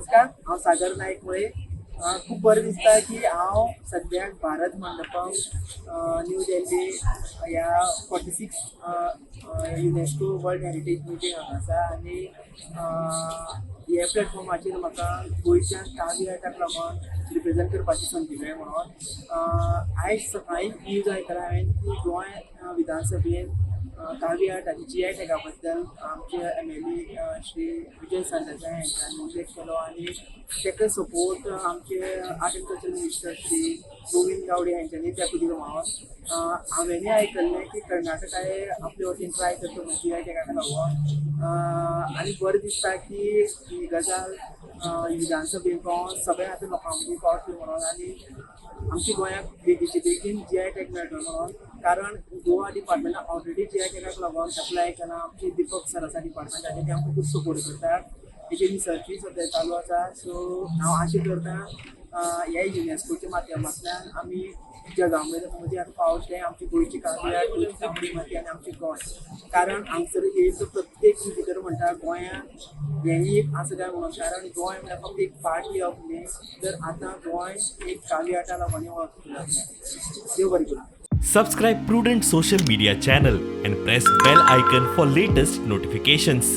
नमस्कार, हांव सागर नायक मुळे. खूब बरें दिसता की हांव सद्याक भारत मंडपम, न्यू दिल्ली ह्या 46 UNESCO World Heritage meeting हांगा आसा आनी ह्या प्लॅटफॉर्माचेर म्हाका गोंयच्या कावी आर्टाक लागून रिप्रेझेंट करपाची संदी मेळ्ळी म्हणून. आयज सकाळी न्यूज आयकला हांवें की गोंय विधानसभेन कावी आर्ट आनी जीआय टॅगा बद्दल आमचे एमएलए श्री विजय सरदेसाय हांच्यांनी उल्लेख केलो आनी ताका सपोर्ट आमचे art and culture minister Shri Govind Gaude हांच्यांनी ताका दिलो म्हणून. हांवेंय आयकल्लें की कर्नाटकाय आपले वतीन ट्राय करता म्हणून जीआय टॅगाक लागून आनी बरें दिसता की ही गजाल विधानसभेन पावोन सगळ्या आतां लोकां मदीं पावतली म्हणून आनी आमच्या गोंयाक बेगीचे बेगीन जीआय टॅग मेळटलो म्हणून, कारण गोवा डिपार्टमेंटान ऑलरेडी जीआय टॅगाक लागून एप्लाय केलां. आमचे दीपक सर आसा डिपार्टमेंटाचे, ते आमकां खूब सपोर्ट करतात. तेची रिसर्चूय सद्या चालू आसा. सो हांव आशा करता, ह्या युनेस्कोच्या माध्यमांतल्यान आमी जगा मदीं आतां पावतले, आमची गोंयची कावी आर्ट, गोंयची तांबडी माती आनी आमचें गोंय, कारण हांगसर येयलो तो प्रत्येक विजिटर म्हणटा, गोंयांत हेंय एक आसा काय म्हणून. कारण गोंय म्हळ्यार फक्त एक पार्टी ऑफ न्ही, तर आतां गोंय एक कावी आर्टा लागून वळखता. देव बरें करूं. Subscribe Prudent Social Media channel and press bell icon for latest notifications.